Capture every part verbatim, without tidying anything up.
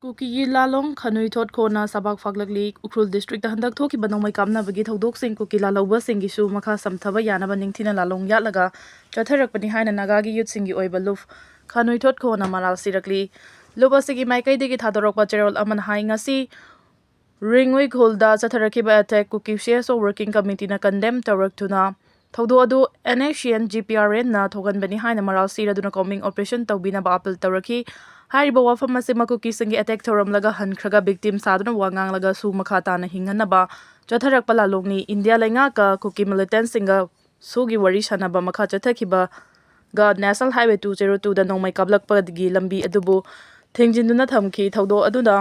ꯀꯨꯀꯤꯒꯤ ꯂꯥꯂꯣꯡ ꯈꯥꯅꯨꯏꯊꯣꯠ ꯈꯣꯟꯅ ꯁꯕꯥꯛ ꯐꯥꯛꯂꯛꯂꯤ꯫ Ukhrul district ꯍꯟꯗꯛ ꯊꯣꯛꯈꯤꯕ ꯅꯣꯡꯃꯩ ꯀꯥꯞꯅꯕꯒꯤ ꯊꯧꯗꯣꯛꯁꯤꯡ ꯀꯨꯀꯤ ꯂꯥꯜꯍꯧꯕꯁꯤꯡꯒꯤꯁꯨ ꯃꯈꯥ ꯁꯝꯊꯕ ꯌꯥꯅꯕ ꯅꯤꯡꯊꯤꯅ ꯂꯥꯂꯣꯡ ꯌꯥꯠꯂꯒ ꯆꯠꯊꯔꯛꯄꯅꯤ ꯍꯥꯏꯅ ꯅꯥꯒꯥꯒꯤ ꯌꯨꯠꯁꯤꯡꯒꯤ ꯑꯣꯏꯕ ꯂꯨꯞ ꯈꯥꯅꯨꯏꯊꯣꯠ ꯈꯣꯟꯅ ꯃꯔꯥꯜ ꯁꯤꯔꯛꯂꯤ꯫ ꯂꯨꯞ ꯑꯁꯤꯒꯤ ꯃꯥꯏꯀꯩꯗꯒꯤ ꯊꯥꯗꯣꯔꯛꯄ ꯆꯦꯔꯣꯜ ꯑꯃꯅ ꯍꯥꯏ, ꯉꯁꯤ ꯔꯤꯡꯎꯏ ꯈꯨꯜꯗ ꯆꯠꯊꯔꯛꯈꯤꯕ ꯑꯦꯇꯦꯛ ꯀꯨꯀꯤ ꯁꯤ ꯑꯦꯁ ꯑꯣ ꯋꯥꯔꯀꯤꯡ ꯀꯃꯤꯇꯤꯅ ꯀꯟꯗꯦꯝ ꯇꯧꯔꯛꯇꯨꯅ ꯊꯧꯗꯣꯛ ꯑꯗꯨ N S C N G P ꯑꯥꯔ ꯑꯦꯟꯅ ꯊꯣꯛꯍꯟꯕꯅꯤ ꯍꯥꯏꯅ ꯃꯔꯥꯜ ꯁꯤꯔꯗꯨꯅ ꯀꯣꯝꯕꯤꯡ ꯑꯣꯄꯔꯦꯁꯟ ꯇꯧꯕꯤꯅꯕ ꯑꯥꯄꯤꯜ ꯇꯧꯔꯛꯈꯤ꯫ ꯍꯥꯏꯔꯤꯕ ꯋꯥꯐꯝ ꯑꯁꯤꯃꯛ ꯀꯨꯀꯤꯁꯤꯡꯒꯤ ꯑꯦꯇꯦꯛ ꯊꯧꯔꯝꯂꯒ ꯍꯟꯈ꯭ꯔꯒ ꯚꯤꯛꯇꯤꯝ ꯁꯥꯗꯨꯅ ꯋꯥ ꯉꯥꯡꯂꯒ ꯁꯨ ꯃꯈꯥ ꯇꯥꯅ ꯍꯤꯡꯍꯟꯅꯕ ꯆꯠꯊꯔꯛꯄ ꯂꯥꯂꯣꯡꯅꯤ꯫ ꯏꯟꯗꯤꯌꯥ ꯂꯩꯉꯥꯛꯀ ꯀꯨꯀꯤ ꯃꯤꯂꯤꯇꯦꯟꯁꯤꯡꯒ ꯁꯨꯒꯤ ꯋꯥꯔꯤ ꯁꯥꯟꯅꯕ ꯃꯈꯥ ꯆꯠꯊꯈꯤꯕꯒ ꯅꯦꯁꯅꯦꯜ ꯍꯥꯏꯋꯦ ꯇꯨ ꯖꯦꯔꯣ ꯇꯨꯗ ꯅꯣꯡꯃꯩ ꯀꯥꯞꯂꯛꯄꯒꯤ ꯂꯝꯕꯤ ꯑꯗꯨꯕꯨ ꯊꯤꯡꯖꯤꯟꯗꯨꯅ ꯊꯝꯈꯤ꯫ ꯊꯧꯗꯣꯛ ꯑꯗꯨꯅ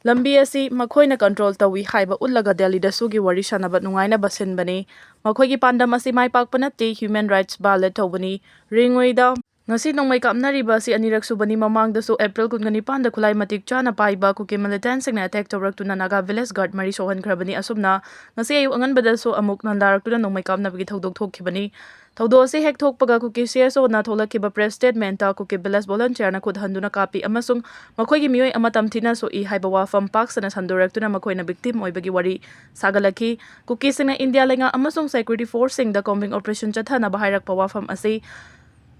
ꯂꯝꯕꯤ ꯑꯁꯤ ꯃꯈꯣꯏꯅ ꯀꯟꯇ꯭ꯔꯣꯜ ꯇꯧꯏ ꯍꯥꯏꯕ ꯎꯠꯂꯒ ꯗꯦꯜꯂꯤꯗ ꯁꯨꯒꯤ ꯋꯥꯔꯤ ꯁꯥꯟꯅꯕ ꯅꯨꯡꯉꯥꯏꯅꯕ ꯁꯤꯟꯕꯅꯤ꯫ ꯃꯈꯣꯏꯒꯤ ꯄꯥꯟꯗꯝ ꯑꯁꯤ ꯃꯥꯏ ꯄꯥꯛꯄ ꯅꯠꯇꯦ, ꯍ꯭ꯌꯨꯃꯦꯟ ꯔꯥꯏꯠꯁ ꯚꯥꯏꯑꯣꯂꯦꯠ ꯇꯧꯕꯅꯤ꯫ ꯔꯤꯡꯎꯏꯗ ꯉꯁꯤ ꯅꯣꯡꯃꯩ ꯀꯥꯞꯅꯔꯤꯕ ꯑꯁꯤ ꯑꯅꯤꯔꯛ ꯁꯨꯕꯅꯤ꯫ ꯃꯃꯥꯡꯗꯁꯨ ꯑꯦꯄ꯭ꯔꯤꯜ ꯀꯨꯟꯒ ꯅꯤꯄꯥꯟꯗ ꯈꯨꯠꯂꯥꯏ ꯃꯇꯤꯛ ꯆꯥꯅ ꯄꯥꯏꯕ ꯀꯨꯀꯤ ꯃꯤꯂꯤꯇꯦꯟꯁꯤꯡꯅ ꯑꯦꯇꯦꯛ ꯇꯧꯔꯛꯇꯨꯅ ꯅꯥꯒꯥ ꯚꯤꯂꯦꯖ ꯒꯥꯔꯗ ꯃꯔꯤ ꯁꯣꯛꯍꯟꯈ꯭ꯔꯕꯅꯤ꯫ ꯑꯁꯨꯝꯅ ꯉꯁꯤ ꯑꯌꯨꯛ ꯑꯉꯟꯕꯗꯁꯨ ꯑꯃꯨꯛ ꯅꯟꯗꯥꯔꯛꯇꯨꯅ ꯅꯣꯡꯃꯩ ꯀꯥꯞꯅꯕꯒꯤ ꯊꯧꯗꯣꯛ ꯊꯣꯛꯈꯤꯕꯅꯤ꯫ ꯊꯧꯗꯣꯛ ꯑꯁꯤ ꯍꯦꯛ ꯊꯣꯛꯄꯒ ꯀꯨꯀꯤ ꯁꯤ ꯑꯦꯁ ꯑꯣꯅ ꯊꯣꯛꯂꯛꯈꯤꯕ ꯄ꯭ꯔꯦꯁ ꯁ꯭ꯇꯦꯠꯃꯦꯟꯠꯇ ꯀꯨꯀꯤ ꯚꯤꯂꯦꯖ ꯚꯣꯂꯨꯟꯇꯤꯌꯔꯅ ꯈꯨꯠ ꯍꯟꯗꯨꯅ ꯀꯥꯞꯄꯤ ꯑꯃꯁꯨꯡ ꯃꯈꯣꯏꯒꯤ ꯃꯤꯑꯣꯏ ꯑꯃ ꯇꯝꯊꯤꯅ ꯁꯣꯛꯏ ꯍꯥꯏꯕ ꯋꯥꯐꯝ ꯄꯥꯛ ꯁꯟꯅ ꯁꯟꯗꯣꯔꯛꯇꯨꯅ ꯃꯈꯣꯏꯅ ꯚꯤꯛꯇꯤꯝ ꯑꯣꯏꯕꯒꯤ ꯋꯥꯔꯤ ꯁꯥꯒꯠꯂꯛꯈꯤ꯫ ꯀꯨꯀꯤꯁꯤꯡꯅ ꯏꯟꯗꯤꯌꯥ ꯂꯩꯉꯥꯛ ꯑꯃꯁꯨꯡ ꯁꯦꯀ꯭ꯌꯨꯔꯤꯇꯤ ꯐꯣꯔꯁꯁꯤꯡꯗ ꯀꯣꯝꯕꯤꯡ ꯑꯣꯄꯔꯦꯁꯟ ꯆꯠꯊꯅꯕ ꯍꯥꯏꯔꯛꯄ ꯋꯥꯐꯝ ꯑꯁꯤ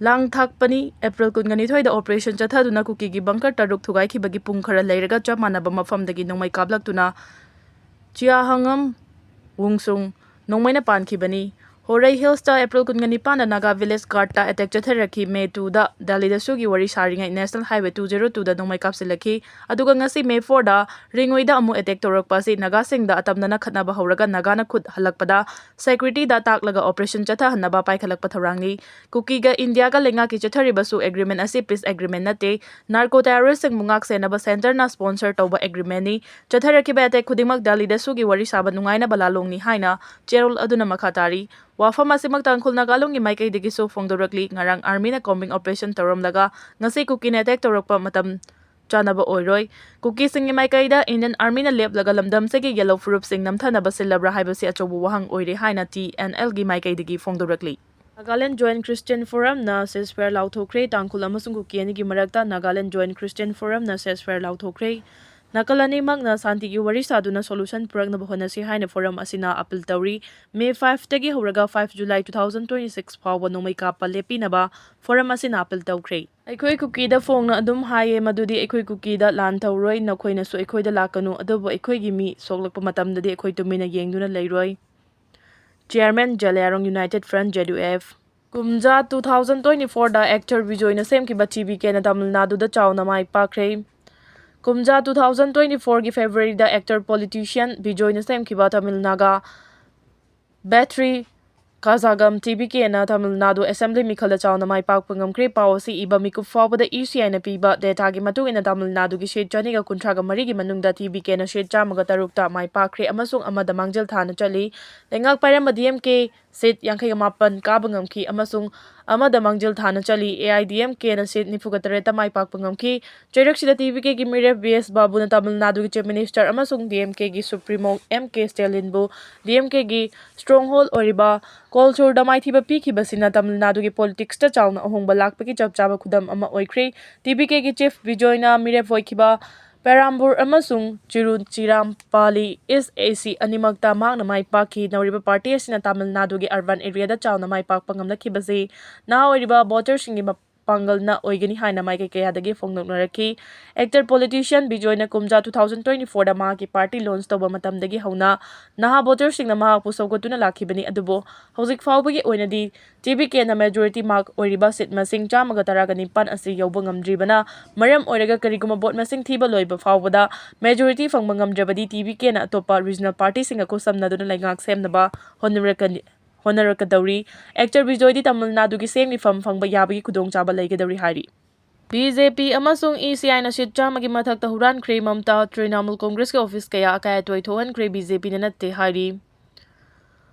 ꯂꯥꯡ ꯊꯥꯛꯄꯅꯤ꯫ ꯑꯦꯄ꯭ꯔꯤꯜ ꯀꯨꯟꯒ ꯅꯤꯊꯣꯏꯗ ꯑꯣꯄꯔꯦꯁꯟ ꯆꯠꯊꯗꯨꯅ ꯀꯨꯀꯤꯒꯤ ꯕꯪꯀꯔ ꯇꯔꯨꯛ ꯊꯨꯒꯥꯏꯈꯤꯕꯒꯤ ꯄꯨꯡ ꯈꯔ ꯂꯩꯔꯒ ꯆꯞ ꯃꯥꯟꯅꯕ ꯃꯐꯝꯗꯒꯤ ꯅꯣꯡꯃꯩ ꯀꯥꯞꯂꯛꯇꯨꯅ ꯆꯤꯌꯥꯍꯉꯝ ꯋꯨꯡꯁꯨꯡ ꯅꯣꯡꯃꯩꯅ ꯄꯥꯟꯈꯤꯕꯅꯤ꯫ ꯍꯣꯔꯩ ꯍꯤꯜꯁꯇ ꯑꯦꯄ꯭ꯔꯤꯜ ꯀꯨꯟꯒ ꯅꯤꯄꯥꯟꯗ ꯅꯥꯒꯥ ꯚꯤꯂꯦꯖ ꯒꯥꯔꯗꯇ ꯑꯦꯇꯦꯛ ꯆꯠꯊꯔꯛꯈꯤ꯫ ꯃꯦ ꯇꯨꯗ ꯗꯦꯜꯂꯤꯗ ꯁꯨꯒꯤ ꯋꯥꯔꯤ ꯁꯥꯔꯤꯉꯩ ꯅꯦꯁꯅꯦꯜ ꯍꯥꯏꯋꯦ ꯇꯨ ꯖꯦꯔꯣ ꯇꯨꯗ ꯅꯣꯡꯃꯩ ꯀꯥꯞꯁꯤꯜꯂꯛꯈꯤ꯫ ꯑꯗꯨꯒ ꯉꯁꯤ ꯃꯦ ꯐꯣꯔꯗ ꯔꯤꯡꯎꯏꯗ ꯑꯃꯨꯛ ꯑꯦꯇꯦꯛ ꯇꯧꯔꯛꯄ ꯑꯁꯤ ꯅꯥꯒꯥꯁꯤꯡꯗ ꯑꯇꯝꯅꯅ ꯈꯠꯅꯕ ꯍꯧꯔꯒ ꯅꯥꯒꯥꯅ ꯈꯨꯠ ꯍꯜꯂꯛꯄꯗ ꯁꯦꯀ꯭ꯌꯨꯔꯤꯇꯤꯗ ꯇꯥꯛꯂꯒ ꯑꯣꯄꯔꯦꯁꯟ ꯆꯠꯊꯍꯟꯅꯕ ꯄꯥꯏꯈꯠꯂꯛꯄ ꯊꯧꯔꯥꯡꯅꯤ꯫ ꯀꯨꯀꯤꯒ ꯏꯟꯗꯤꯌꯥꯒ ꯂꯩꯉꯥꯛꯀꯤ ꯆꯠꯊꯔꯤꯕ ꯁꯨ ꯑꯦꯒ꯭ꯔꯤꯃꯦꯟ ꯑꯁꯤ ꯄꯤꯁ ꯑꯦꯒ꯭ꯔꯤꯃꯦꯟ ꯅꯠꯇꯦ꯫ ꯅꯥꯔꯀꯣ ꯇꯦꯔꯣꯔꯤꯁ꯭ꯠꯁꯤꯡꯕꯨ ꯉꯥꯛ ꯁꯦꯟꯅꯕ ꯁꯦꯟꯇꯔꯅ ꯁ꯭ꯄꯣꯟꯁꯔ ꯇꯧꯕ ꯑꯦꯒ꯭ꯔꯤꯃꯦꯟꯅꯤ꯫ ꯆꯠꯊꯔꯛꯈꯤꯕ ꯑꯦꯇꯦꯛ ꯈꯨꯗꯤꯡꯃꯛ ꯗꯦꯜꯂꯤꯗ ꯁꯨꯒꯤ ꯋꯥꯔꯤ ꯁꯥꯕ ꯅꯨꯡꯉꯥꯏꯅꯕ ꯂꯥꯂꯣꯡꯅꯤ ꯍꯥꯏꯅ ꯆꯦꯔꯣꯜ ꯑꯗꯨꯅ ꯃꯈꯥ ꯇꯥꯔꯤ꯫ ꯋꯥꯐꯝ ꯑꯁꯤꯃꯛ ꯇꯥꯡꯈꯨꯜ ꯅꯥꯒꯥ ꯂꯣꯟꯒꯤ ꯃꯥꯏꯀꯩꯗꯒꯤꯁꯨ ꯐꯣꯡꯗꯣꯔꯛꯂꯤ꯫ ꯉꯔꯥꯡ ꯑꯥꯔꯃꯤꯅ ꯀꯣꯝꯕꯤꯡ ꯑꯣꯄꯔꯦꯁꯟ ꯇꯧꯔꯝꯂꯒ ꯉꯁꯤ ꯀꯨꯀꯤꯅ ꯑꯦꯇꯦꯛ ꯇꯧꯔꯛꯄ ꯃꯇꯝ ꯆꯥꯅꯕ ꯑꯣꯏꯔꯣꯏ꯫ ꯀꯨꯀꯤꯁꯤꯡꯒꯤ ꯃꯥꯏꯀꯩꯗ ꯏꯟꯗꯤꯌꯟ ꯑꯥꯔꯃꯤꯅ ꯂꯦꯞꯂꯒ ꯂꯝꯗꯝꯁꯤꯒꯤ ꯌꯦꯜꯂꯧ ꯐꯨꯔꯨꯞꯁꯤꯡ ꯅꯝꯊꯅꯕ ꯁꯤꯜꯂꯕ꯭ꯔꯥ ꯍꯥꯏꯕꯁꯤ ꯑꯆꯧꯕ ꯋꯥꯍꯪ ꯑꯣꯏꯔꯦ ꯍꯥꯏꯅ ꯇꯤ ꯑꯦꯟ ꯑꯦꯜꯒꯤ ꯃꯥꯏꯀꯩꯗꯒꯤ ꯐꯣꯡꯗꯣꯔꯛꯂꯤ꯫ Nagaland Joint Christian Forumꯅ ceasefire ꯂꯥꯎꯊꯣꯛꯈ꯭ꯔꯦ꯫ ꯇꯥꯡꯈꯨꯜ ꯑꯃꯁꯨꯡ ꯀꯨꯀꯤ ꯑꯅꯤꯒꯤ ꯃꯔꯛꯇ Nagaland Joint Christian Forumꯅ ceasefire ꯂꯥꯎꯊꯣꯛꯈ꯭ꯔꯦ꯫ ꯅꯥꯀꯜ ꯑꯅꯤꯃꯛꯅ ꯁꯥꯟꯇꯤꯒꯤ ꯋꯥꯔꯤ ꯁꯥꯗꯨꯅ solution ꯄꯨꯔꯛꯅꯕ ꯍꯣꯠꯅꯁꯤ ꯍꯥꯏꯅ forum ꯑꯁꯤꯅ appeal ꯇꯧꯔꯤ꯫ May five ꯇꯒꯤ ꯍꯧꯔꯒ five July two thousand twenty six ꯐꯥꯎꯕ ꯅꯣꯡꯃꯩ ꯀꯥꯞꯄ ꯂꯦꯞꯄꯤꯅꯕ forum ꯑꯁꯤꯅ appeal ꯇꯧꯈ꯭ꯔꯦ꯫ ꯑꯩꯈꯣꯏ ꯀꯨꯀꯤꯗ ꯐꯣꯡꯅ ꯑꯗꯨꯝ ꯍꯥꯏꯌꯦ ꯃꯗꯨꯗꯤ ꯑꯩꯈꯣꯏ ꯀꯨꯀꯤꯗ ꯂꯥꯟ ꯇꯧꯔꯣꯏ, ꯅꯈꯣꯏꯅꯁꯨ ꯑꯩꯈꯣꯏꯗ ꯂꯥꯛꯀꯅꯨ, ꯑꯗꯨꯕꯨ ꯑꯩꯈꯣꯏꯒꯤ ꯃꯤ ꯁꯣꯛꯂꯛꯄ ꯃꯇꯝꯗꯗꯤ ꯑꯩꯈꯣꯏ ꯇꯨꯃꯤꯟꯅ ꯌꯦꯡꯗꯨꯅ ꯂꯩꯔꯣꯏ꯫ Chairman, Zeliangrong United Front, Z U F. ꯀꯨꯝꯖꯥ two thousand twenty fourꯗ actor ꯕꯤꯖꯣꯏꯅ ꯁꯦꯝꯈꯤꯕ ꯇꯤ ꯕꯤ ꯀꯦꯅ ꯇꯥꯃꯤꯜ ꯅꯥꯗꯨꯗ ꯆꯥꯎꯅ ꯃꯥꯏ ꯄꯥꯛꯈ꯭ꯔꯦ꯫ ꯀꯨꯝꯖꯥ two thousand twenty fourꯒꯤ Februaryꯗ actor politician ꯕꯤꯖꯣꯏꯅ ꯁꯦꯝꯈꯤꯕ Tamilaga Vettri Kazhagam T V ꯀꯦꯅ ꯇꯥꯃꯤꯜ ꯅꯥꯗꯨ assembly ꯃꯤꯈꯜꯗ ꯆꯥꯎꯅ ꯃꯥꯏ ꯄꯥꯛꯄ ꯉꯝꯈ꯭ꯔꯦ꯫ ꯄꯥꯎ ꯑꯁꯤ ꯏꯕ ꯃꯤꯀꯨꯞ ꯐꯥꯎꯕꯗ ꯏ ꯁꯤ ꯑꯥꯏꯅ ꯄꯤꯕ dataꯒꯤ ꯃꯇꯨꯡ ꯏꯟꯅ ꯇꯥꯃꯤꯜ ꯅꯥꯗꯨꯒꯤ seat ꯆꯅꯤꯒ ꯀꯨꯟꯊ꯭ꯔꯥꯒ ꯃꯔꯤꯒꯤ ꯃꯅꯨꯡꯗ ꯇꯤ ꯕꯤ ꯀꯦꯅ seat ꯆꯥꯝꯃꯒ ꯇꯔꯨꯛꯇ ꯃꯥꯏ ꯄꯥꯛꯈ꯭ꯔꯦ ꯑꯃꯁꯨꯡ ꯑꯃꯗ ꯃꯥꯡꯖꯤꯜ ꯊꯥꯅ ꯆꯠꯂꯤ꯫ ꯂꯩꯉꯥꯛ ꯄꯥꯏꯔꯝꯕ ꯗꯤ ꯑꯦꯝ ꯀꯦ seat ꯌꯥꯡꯈꯩꯒ ꯃꯥꯄꯟ ꯀꯥꯕ ꯉꯝꯈꯤ ꯑꯃꯁꯨꯡ ꯑꯃꯗ ꯃꯥꯡꯖꯤꯜ ꯊꯥꯅ ꯆꯠꯂꯤ꯫ ꯑꯦ ꯑꯥꯏ ꯗꯤ ꯑꯦꯝ ꯀꯦꯅ seat ꯅꯤꯐꯨꯒ ꯇꯔꯦꯠꯇ ꯃꯥꯏ ꯄꯥꯛꯄ ꯉꯝꯈꯤ꯫ ꯆꯩꯔꯛꯁꯤꯗ ꯇꯤ ꯕꯤ ꯀꯦꯒꯤ ꯃꯤꯔꯦꯞ ꯕꯤ ꯑꯦꯁ ꯕꯥꯕꯨꯅ ꯇꯥꯃꯤꯜ ꯅꯥꯗꯨꯒꯤ Chief Minister ꯑꯃꯁꯨꯡ ꯗꯤ ꯑꯦꯝ ꯀꯦꯒꯤ Supremo ꯑꯦꯝ ꯀꯦ ꯁ꯭ꯇꯦꯂꯤꯟꯕꯨ ꯗꯤ ꯑꯦꯝ ꯀꯦꯒꯤ stronghold ꯑꯣꯏꯔꯤꯕ ꯀꯣꯜꯆꯨꯔꯗ ꯃꯥꯏꯊꯤꯕ ꯄꯤꯈꯤꯕꯁꯤꯅ ꯇꯥꯃꯤꯜ ꯅꯥꯗꯨꯒꯤ politicsꯇ ꯆꯥꯎꯅ ꯑꯍꯣꯡꯕ ꯂꯥꯛꯄꯒꯤ ꯆꯞ ꯆꯥꯕ ꯈꯨꯗꯝ ꯑꯃ ꯑꯣꯏꯈ꯭ꯔꯦ꯫ ꯇꯤ ꯕꯤ ꯀꯦꯒꯤ chief ꯕꯤꯖꯣꯏꯅ ꯃꯤꯔꯦꯞ ꯑꯣꯏꯈꯤꯕ ꯄꯦꯔꯥꯝꯕꯨꯔ ꯑꯃꯁꯨꯡ ꯆꯤꯔꯨꯆꯤꯔꯥꯝꯄꯥꯂꯤ East A C ꯑꯅꯤꯃꯛꯇ ꯃꯍꯥꯛꯅ ꯃꯥꯏ ꯄꯥꯛꯈꯤ꯫ ꯅꯧꯔꯤꯕ party ꯑꯁꯤꯅ ꯇꯥꯃꯤꯜ ꯅꯥꯗꯨꯒꯤ urban areaꯗ ꯆꯥꯎꯅ ꯃꯥꯏ ꯄꯥꯛꯄ ꯉꯝꯂꯛꯈꯤꯕꯁꯤ ꯅꯍꯥ ꯑꯣꯏꯔꯤꯕ voterꯁꯤꯡꯒꯤ ꯃꯄꯥꯡꯒꯜꯅ ꯑꯣꯏꯒꯅꯤ ꯍꯥꯏꯅ ꯃꯥꯏꯀꯩ ꯀꯌꯥꯗꯒꯤ ꯐꯣꯡꯗꯣꯛꯅꯔꯛꯈꯤ꯫ Actor politician ꯕꯤꯖꯣꯏꯅ ꯀꯨꯝꯖꯥ two thousand twenty fourꯗ ꯃꯍꯥꯛꯀꯤ party launch ꯇꯧꯕ ꯃꯇꯝꯗꯒꯤ ꯍꯧꯅ ꯅꯍꯥ voterꯁꯤꯡꯅ ꯃꯍꯥꯛꯄꯨ ꯁꯧꯒꯠꯇꯨꯅ ꯂꯥꯛꯈꯤꯕꯅꯤ, ꯑꯗꯨꯕꯨ ꯍꯧꯖꯤꯛ ꯐꯥꯎꯕꯒꯤ ꯑꯣꯏꯅꯗꯤ ꯇꯤ ꯕꯤ ꯀꯦꯅ majority mark ꯑꯣꯏꯔꯤꯕ seat ꯃꯁꯤꯡ ꯆꯥꯝꯃꯒ ꯇꯔꯥꯒ ꯅꯤꯄꯥꯟ ꯑꯁꯤ ꯌꯧꯕ ꯉꯝꯗ꯭ꯔꯤꯕꯅ ꯃꯔꯝ ꯑꯣꯏꯔꯒ ꯀꯔꯤꯒꯨꯝꯕ vote ꯃꯁꯤꯡ ꯊꯤꯕ ꯂꯣꯏꯕ ꯐꯥꯎꯕꯗ majority ꯐꯪꯕ ꯉꯝꯗ꯭ꯔꯕꯗꯤ ꯇꯤ ꯕꯤ ꯀꯦꯅ ꯑꯇꯣꯞꯄ regional partyꯁꯤꯡꯒ ꯈꯨꯠꯁꯝꯅꯗꯨꯅ ꯂꯩꯉꯥꯛ ꯁꯦꯝꯅꯕ ꯍꯣꯠꯅꯔꯛꯀꯅꯤ, ꯍꯣꯠꯅꯔꯛꯀꯗꯧꯔꯤ꯫ Actor ꯕꯤꯖꯣꯏꯗꯤ ꯇꯥꯃꯤꯜ ꯅꯥꯗꯨꯒꯤ same ꯃꯤꯐꯝ ꯐꯪꯕ ꯌꯥꯕꯒꯤ ꯈꯨꯗꯣꯡꯆꯥꯕ ꯂꯩꯒꯗꯧꯔꯤ ꯍꯥꯏꯔꯤ꯫ ꯕꯤ ꯖꯦ ꯄꯤ ꯑꯃꯁꯨꯡ ꯏ ꯁꯤ ꯑꯥꯏꯅ seat ꯆꯥꯝꯃꯒꯤ ꯃꯊꯛꯇ ꯍꯨꯔꯥꯟꯈ꯭ꯔꯦ꯫ ꯃꯃꯇꯥ ꯇ꯭ꯔꯤꯅꯥꯃꯨꯜ ꯀꯣꯡꯒ꯭ꯔꯦꯁꯀꯤ office ꯀꯌꯥ ꯑꯀꯥꯏ ꯑꯇꯣꯏ ꯊꯣꯛꯍꯟꯈ꯭ꯔꯦ, ꯕꯤ ꯖꯦ ꯄꯤꯅ ꯅꯠꯇꯦ ꯍꯥꯏꯔꯤ꯫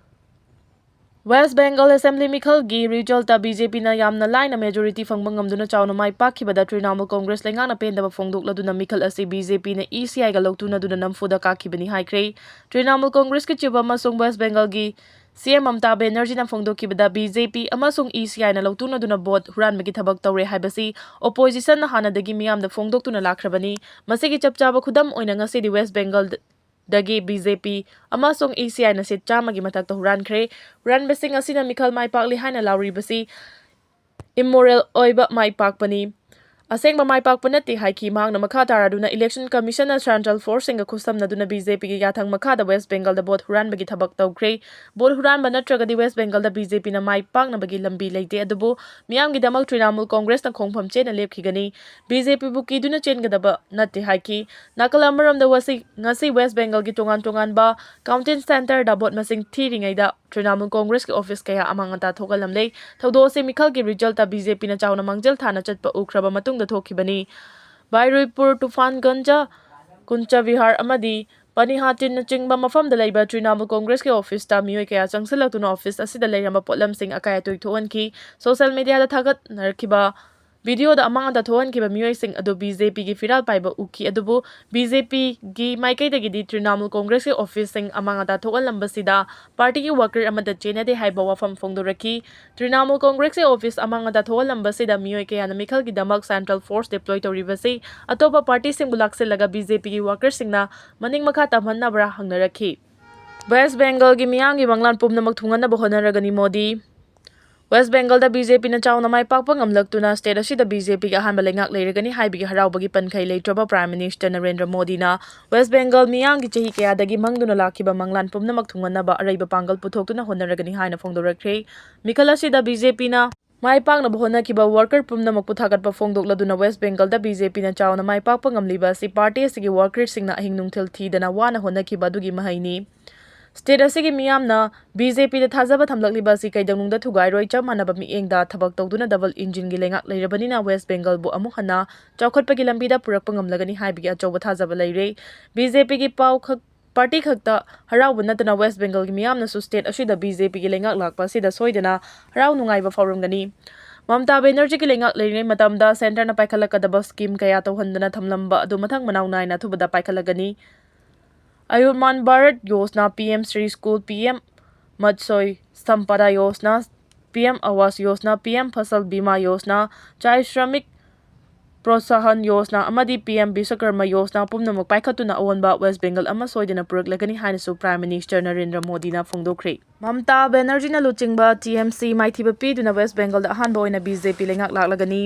West Bengal Assembly ꯃꯤꯈꯜꯒꯤ resultꯇ ꯕꯤ ꯖꯦ ꯄꯤꯅ ꯌꯥꯝꯅ ꯂꯥꯏꯅ majority ꯐꯪꯕ ꯉꯝꯗꯨꯅ ꯆꯥꯎꯅ ꯃꯥꯏ ꯄꯥꯛꯈꯤꯕꯗ ꯇ꯭ꯔꯤꯅꯥꯃꯨꯜ ꯀꯣꯡꯒ꯭ꯔꯦꯁ ꯂꯩꯉꯥꯛꯅ ꯄꯦꯟꯗꯕ ꯐꯣꯡꯗꯣꯛꯂꯗꯨꯅ ꯃꯤꯈꯜ ꯑꯁꯤ ꯕꯤ ꯖꯦ ꯄꯤꯅ ꯏ ꯁꯤ ꯑꯥꯏꯒ ꯂꯧꯇꯨꯅꯗꯨꯅ ꯅꯝꯐꯨꯗ ꯀꯥꯈꯤꯕꯅꯤ ꯍꯥꯏꯈ꯭ꯔꯦ꯫ ꯇ꯭ꯔꯤꯅꯥꯃꯨꯜ ꯀꯣꯡꯒ꯭ꯔꯦꯁꯀꯤ chief ꯑꯃꯁꯨꯡ West Bengalꯒꯤ ꯁꯤ ꯑꯦꯝ ꯃꯃꯇꯥ ꯕꯦꯅꯔꯖꯤꯅ ꯐꯣꯡꯗꯣꯛꯈꯤꯕꯗ ꯕꯤ ꯖꯦ ꯄꯤ ꯑꯃꯁꯨꯡ ꯏ ꯁꯤ ꯑꯥꯏꯅ ꯂꯧꯇꯨꯅꯗꯨꯅ ꯚꯣꯠ ꯍꯨꯔꯥꯟꯕꯒꯤ ꯊꯕꯛ ꯇꯧꯔꯦ ꯍꯥꯏꯕꯁꯤ ꯑꯣꯄꯣꯖꯤꯁꯟꯅ ꯍꯥꯟꯅꯗꯒꯤ ꯃꯤꯌꯥꯝꯗ ꯐꯣꯡꯗꯣꯛꯇꯨꯅ ꯂꯥꯛꯈ꯭ꯔꯕꯅꯤ꯫ ꯃꯁꯤꯒꯤ ꯆꯞ ꯆꯥꯕ ꯈꯨꯗꯝ ꯑꯣꯏꯅ ꯉꯁꯤꯗꯤ ꯋꯦꯁ ꯕꯦꯡꯒꯜꯗꯒꯤ ꯕꯤ ꯖꯦ ꯄꯤ ꯑꯃꯁꯨꯡ ꯏ ꯁꯤ ꯑꯥꯏꯅ ꯁꯤꯠ ꯆꯥꯝꯃꯒꯤ ꯃꯊꯛꯇ ꯍꯨꯔꯥꯟꯈ꯭ꯔꯦ꯫ ꯍꯨꯔꯥꯟꯕꯁꯤꯡ ꯑꯁꯤꯅ ꯃꯤꯈꯜ ꯃꯥꯏ ꯄꯥꯛꯂꯤ ꯍꯥꯏꯅ ꯂꯥꯎꯔꯤꯕꯁꯤ ꯏꯝꯃꯣꯔꯦꯜ ꯑꯣꯏꯕ ꯃꯥꯏ ꯄꯥꯛꯄꯅꯤ꯫ ꯑꯁꯦꯡꯕ ꯃꯥꯏ ꯄꯥꯛꯄ ꯅꯠꯇꯦ ꯍꯥꯏꯈꯤ꯫ ꯃꯍꯥꯛꯅ ꯃꯈꯥ ꯇꯥꯔꯗꯨꯅ ꯏꯂꯦꯛꯁꯟ ꯀꯃꯤꯁꯟꯅ ꯁꯦꯟꯇ꯭ꯔꯦꯜ ꯐꯣꯔꯁꯁꯤꯡꯒ ꯈꯨꯠꯁꯝꯅꯗꯨꯅ ꯕꯤ ꯖꯦ ꯄꯤꯒꯤ ꯌꯥꯊꯪ ꯃꯈꯥꯗ ꯋꯦꯁ ꯕꯦꯡꯒꯜꯗ ꯚꯣꯠ ꯍꯨꯔꯥꯟꯕꯒꯤ ꯊꯕꯛ ꯇꯧꯈ꯭ꯔꯦ꯫ ꯚꯣꯠ ꯍꯨꯔꯥꯟꯕ ꯅꯠꯇ꯭ꯔꯒꯗꯤ ꯋꯦꯁ ꯕꯦꯡꯒꯜꯗ ꯕꯤ ꯖꯦ ꯄꯤꯅ ꯃꯥꯏ ꯄꯥꯛꯅꯕꯒꯤ ꯂꯝꯕꯤ ꯂꯩꯇꯦ, ꯑꯗꯨꯕꯨ ꯃꯤꯌꯥꯝꯒꯤꯗꯃꯛ ꯇ꯭ꯔꯤꯅꯥꯃꯨꯜ ꯀꯣꯡꯒ꯭ꯔꯦꯁꯅ ꯈꯣꯡꯐꯝ ꯆꯦꯠꯅ ꯂꯦꯞꯈꯤꯒꯅꯤ꯫ ꯕꯤ ꯖꯦ ꯄꯤꯕꯨ ꯀꯤꯗꯨꯅ ꯆꯦꯟꯒꯗꯕ ꯅꯠꯇꯦ ꯍꯥꯏꯈꯤ꯫ ꯅꯥꯀꯜ ꯑꯃꯔꯣꯝꯗ ꯋꯥꯁꯤ-, ꯉꯁꯤ ꯋꯦꯁ ꯕꯦꯡꯒꯜꯒꯤ ꯇꯣꯉꯥꯟ ꯇꯣꯉꯥꯟꯕ ꯀꯥꯎꯟꯇꯤꯡ ꯁꯦꯟꯇꯔꯗ ꯚꯣꯠ ꯃꯁꯤꯡ ꯊꯤꯔꯤꯉꯩꯗ ꯇ꯭ꯔꯤꯅꯥꯃꯨꯜ ꯀꯣꯡꯒ꯭ꯔꯦꯁꯀꯤ ꯑꯣꯐꯤꯁ ꯀꯌꯥ ꯑꯃꯥꯡ ꯑꯇꯥ ꯊꯣꯛꯍꯜꯂꯝꯂꯦ꯫ ꯊꯧꯗꯣꯛ ꯑꯁꯤ ꯃꯤꯈꯜꯒꯤ ꯔꯤꯖꯜꯇ ꯕꯤ ꯖꯦ ꯄꯤꯅ ꯆꯥꯎꯅ ꯃꯥꯡꯖꯤꯜ ꯊꯥꯅ ꯆꯠꯄ ꯎꯈ꯭ꯔꯕ ꯃꯇꯨꯡꯗ ꯊꯣꯛꯈꯤꯕꯅꯤ꯫ ꯕꯥꯏꯔꯨꯏꯄꯨꯔ, ꯇꯨꯐꯥꯟꯒꯟꯖ, ꯀꯨꯟꯆ ꯕꯤꯍꯥꯔ ꯑꯃꯗꯤ ꯄꯅꯤꯍꯥꯇꯤꯟꯅꯆꯤꯡꯕ ꯃꯐꯝꯗ ꯂꯩꯕ ꯇ꯭ꯔꯤꯅꯥꯃꯨꯜ ꯀꯣꯡꯒ꯭ꯔꯦꯁꯀꯤ ꯑꯣꯐꯤꯁꯇ ꯃꯤꯑꯣꯏ ꯀꯌꯥ ꯆꯪꯁꯤꯜꯂꯛꯇꯨꯅ ꯑꯣꯐꯤꯁ ꯑꯁꯤꯗ ꯂꯩꯔꯝꯕ ꯄꯣꯠꯂꯝꯁꯤꯡ ꯑꯀꯥꯏ ꯑꯇꯣꯏ ꯊꯣꯛꯍꯟꯈꯤ꯫ ꯁꯣꯁꯤꯌꯦꯜ ꯃꯤꯗꯤꯌꯥꯗ ꯊꯥꯒꯠꯅꯔꯛꯈꯤꯕ ꯚꯤꯗꯤꯑꯣꯗ ꯑꯃꯥꯡ ꯑꯇꯥ ꯊꯣꯛꯍꯟꯈꯤꯕ ꯃꯤꯑꯣꯏꯁꯤꯡ ꯑꯗꯨ ꯕꯤ ꯖꯦ ꯄꯤꯒꯤ ꯐꯤꯔꯥꯜ ꯄꯥꯏꯕ ꯎꯈꯤ, ꯑꯗꯨꯕꯨ ꯕꯤ ꯖꯦ ꯄꯤꯒꯤ ꯃꯥꯏꯀꯩꯗꯒꯤꯗꯤ ꯇ꯭ꯔꯤꯅꯥꯃꯨꯜ ꯀꯣꯡꯒ꯭ꯔꯦꯁꯀꯤ ꯑꯣꯐꯤꯁꯁꯤꯡ ꯑꯃꯥꯡ ꯑꯇꯥ ꯊꯣꯛꯍꯜꯂꯝꯕꯁꯤꯗ ꯄꯥꯔꯇꯤꯒꯤ ꯋꯥꯀꯔ ꯑꯃꯠꯇ ꯆꯦꯟꯅꯗꯦ ꯍꯥꯏꯕ ꯋꯥꯐꯝ ꯐꯣꯡꯗꯣꯔꯛꯈꯤ꯫ ꯇ꯭ꯔꯤꯅꯥꯃꯨꯜ ꯀꯣꯡꯒ꯭ꯔꯦꯁꯀꯤ ꯑꯣꯐꯤꯁ ꯑꯃꯥꯡ ꯑꯇꯥ ꯊꯣꯛꯍꯜꯂꯝꯕꯁꯤꯗ ꯃꯤꯑꯣꯏ ꯀꯌꯥꯅ ꯃꯤꯈꯜꯒꯤꯗꯃꯛ ꯁꯦꯟꯇ꯭ꯔꯦꯜ ꯐꯣꯔꯁ ꯗꯤꯄ꯭ꯂꯣꯏ ꯇꯧꯔꯤꯕꯁꯤ ꯑꯇꯣꯞꯄ ꯄꯥꯔꯇꯤꯁꯤꯡꯕꯨ ꯂꯥꯛꯁꯤꯜꯂꯒ ꯕꯤ ꯖꯦ ꯄꯤꯒꯤ ꯋꯥꯀꯔꯁꯤꯡꯅ ꯃꯅꯤꯡ ꯃꯈꯥ ꯇꯝꯍꯟꯅꯕ꯭ꯔꯥ ꯍꯪꯅꯔꯛꯈꯤ꯫ ꯋꯦꯁ ꯕꯦꯡꯒꯜꯒꯤ ꯃꯤꯌꯥꯝꯒꯤ ꯃꯪꯂꯥꯟ ꯄꯨꯝꯅꯃꯛ ꯊꯨꯡꯍꯟꯅꯕ ꯍꯣꯠꯅꯔꯒꯅꯤ ꯃꯣꯗꯤ꯫ ꯋꯦꯁ ꯕꯦꯡꯒꯜꯗ ꯕꯤ ꯖꯦ ꯄꯤꯅ ꯆꯥꯎꯅ ꯃꯥꯏ ꯄꯥꯛꯄ ꯉꯝꯂꯛꯇꯨꯅ ꯁ꯭ꯇꯦꯠ ꯑꯁꯤꯗ ꯕꯤ ꯖꯦ ꯄꯤꯒꯤ ꯑꯍꯥꯟꯕ ꯂꯩꯉꯥꯛ ꯂꯩꯔꯒꯅꯤ ꯍꯥꯏꯕꯒꯤ ꯍꯔꯥꯎꯕꯒꯤ ꯄꯟꯈꯩ ꯂꯩꯇ꯭ꯔꯕ ꯄ꯭ꯔꯥꯏꯝ ꯃꯤꯅꯤꯁꯇꯔ ꯅꯔꯦꯟꯗ꯭ꯔ ꯃꯣꯗꯤꯅ ꯋꯦꯁ ꯕꯦꯡꯒꯜ ꯃꯤꯌꯥꯝꯒꯤ ꯆꯍꯤ ꯀꯌꯥꯗꯒꯤ ꯃꯪꯗꯨꯅ ꯂꯥꯛꯈꯤꯕ ꯃꯪꯂꯥꯟ ꯄꯨꯝꯅꯃꯛ ꯊꯨꯡꯍꯟꯅꯕ ꯑꯔꯩꯕ ꯄꯥꯡꯒꯜ ꯄꯨꯊꯣꯛꯇꯨꯅ ꯍꯣꯠꯅꯔꯒꯅꯤ ꯍꯥꯏꯅ ꯐꯣꯡꯗꯣꯔꯛꯈ꯭ꯔꯦ꯫ ꯃꯤꯈꯜ ꯑꯁꯤꯗ ꯕꯤ ꯖꯦ ꯄꯤꯅ ꯃꯥꯏ ꯄꯥꯛꯅꯕ ꯍꯣꯠꯅꯈꯤꯕ ꯋꯥꯔꯀꯔ ꯄꯨꯝꯅꯃꯛꯄꯨ ꯊꯥꯒꯠꯄ ꯐꯣꯡꯗꯣꯛꯂꯗꯨꯅ ꯋꯦꯁ ꯕꯦꯡꯒꯜꯗ ꯕꯤ ꯖꯦ ꯄꯤꯅ ꯆꯥꯎꯅ ꯃꯥꯏ ꯄꯥꯛꯄ ꯉꯝꯂꯤꯕ ꯑꯁꯤ ꯄꯥꯔꯇꯤ ꯑꯁꯤꯒꯤ ꯋꯥꯔꯀꯔꯁꯤꯡꯅ ꯑꯍꯤꯡ ꯅꯨꯡꯊꯤꯜ ꯊꯤꯗꯅ ꯋꯥꯅ ꯍꯣꯠꯅꯈꯤꯕ ꯑꯗꯨꯒꯤ ꯃꯍꯩꯅꯤ꯫ ꯁ꯭ꯇꯦꯠ ꯑꯁꯤꯒꯤ ꯃꯤꯌꯥꯝꯅ ꯕꯤ ꯖꯦ ꯄꯤꯗ ꯊꯥꯖꯕ ꯊꯝꯂꯛꯂꯤꯕ ꯑꯁꯤ ꯀꯩꯗꯧꯅꯨꯡꯗ ꯊꯨꯒꯥꯏꯔꯣꯏ꯫ ꯆꯞ ꯃꯥꯟꯅꯕ ꯃꯤꯠꯌꯦꯡꯗ ꯊꯕꯛ ꯇꯧꯗꯨꯅ ꯗꯕꯜ ꯏꯟꯖꯤꯟꯒꯤ ꯂꯩꯉꯥꯛ ꯂꯩꯔꯕꯅꯤꯅ ꯋꯦꯁ ꯕꯦꯡꯒꯜꯕꯨ ꯑꯃꯨꯛ ꯍꯟꯅ ꯆꯥꯎꯈꯠꯄꯒꯤ ꯂꯝꯕꯤꯗ ꯄꯨꯔꯛꯄ ꯉꯝꯂꯒꯅꯤ ꯍꯥꯏꯕꯒꯤ ꯑꯆꯧꯕ ꯊꯥꯖꯕ ꯂꯩꯔꯦ꯫ ꯕꯤ ꯖꯦ ꯄꯤꯒꯤ ꯄꯥꯎ ꯈꯛ, ꯄꯥꯔꯇꯤ ꯈꯛꯇ ꯍꯔꯥꯎꯕ ꯅꯠꯇꯅ ꯋꯦꯁ ꯕꯦꯡꯒꯜꯒꯤ ꯃꯤꯌꯥꯝꯅꯁꯨ ꯁ꯭ꯇꯦꯠ ꯑꯁꯤꯗ ꯕꯤ ꯖꯦ ꯄꯤꯒꯤ ꯂꯩꯉꯥꯛ ꯂꯥꯛꯄ ꯑꯁꯤꯗ ꯁꯣꯏꯗꯅ ꯍꯔꯥꯎ ꯅꯨꯡꯉꯥꯏꯕ ꯐꯥꯎꯔꯝꯒꯅꯤ꯫ ꯃꯃꯇꯥ ꯕꯦꯅꯔꯖꯤꯒꯤ ꯂꯩꯉꯥꯛ ꯂꯩꯔꯤꯉꯩ ꯃꯇꯝꯗ ꯁꯦꯟꯇꯔꯅ ꯄꯥꯏꯈꯠꯂꯛꯀꯗꯕ ꯁ꯭ꯀꯤꯝ ꯀꯌꯥ ꯇꯧꯍꯟꯗꯅ ꯊꯝꯂꯝꯕ ꯑꯗꯨ ꯃꯊꯪ ꯃꯅꯥꯎ ꯅꯥꯏꯅ ꯑꯊꯨꯕꯗ ꯄꯥꯏꯈꯠꯂꯛꯀꯅꯤ꯫ Ayushman Bharat Yojana, P M Shri school, P M Matsya Sampada Yojana, P M Awas Yojana, P M Fasal Bima Yojana, Chai Shramik ꯄ꯭ꯔꯣꯠꯁꯥꯍꯟ Yojana ꯑꯃꯗꯤ ꯄꯤ ꯑꯦꯝ ꯕꯤꯁ꯭ꯋꯀꯔꯃ ꯌꯣꯖꯅꯥ ꯄꯨꯝꯅꯃꯛ ꯄꯥꯏꯈꯠꯇꯨꯅ ꯑꯑꯣꯟꯕ ꯋꯦꯁ ꯕꯦꯡꯒꯜ ꯑꯃ ꯁꯣꯏꯗꯅ ꯄꯨꯔꯛꯂꯒꯅꯤ ꯍꯥꯏꯅꯁꯨ ꯄ꯭ꯔꯥꯏꯝ ꯃꯤꯅꯤꯁꯇꯔ ꯅꯔꯦꯟꯗ꯭ꯔ ꯃꯣꯗꯤꯅ ꯐꯣꯡꯗꯣꯛꯈ꯭ꯔꯦ꯫ ꯃꯝꯇꯥ ꯕꯦꯅꯔꯖꯤꯅ ꯂꯨꯆꯤꯡꯕ ꯇꯤ ꯑꯦꯝ ꯁꯤ ꯃꯥꯏꯊꯤꯕ ꯄꯤꯗꯨꯅ ꯋꯦꯁ ꯕꯦꯡꯒꯜꯗ ꯑꯍꯥꯟꯕ ꯑꯣꯏꯅ ꯕꯤ ꯖꯦ ꯄꯤ ꯂꯩꯉꯥꯛ ꯂꯥꯛꯂꯒꯅꯤ꯫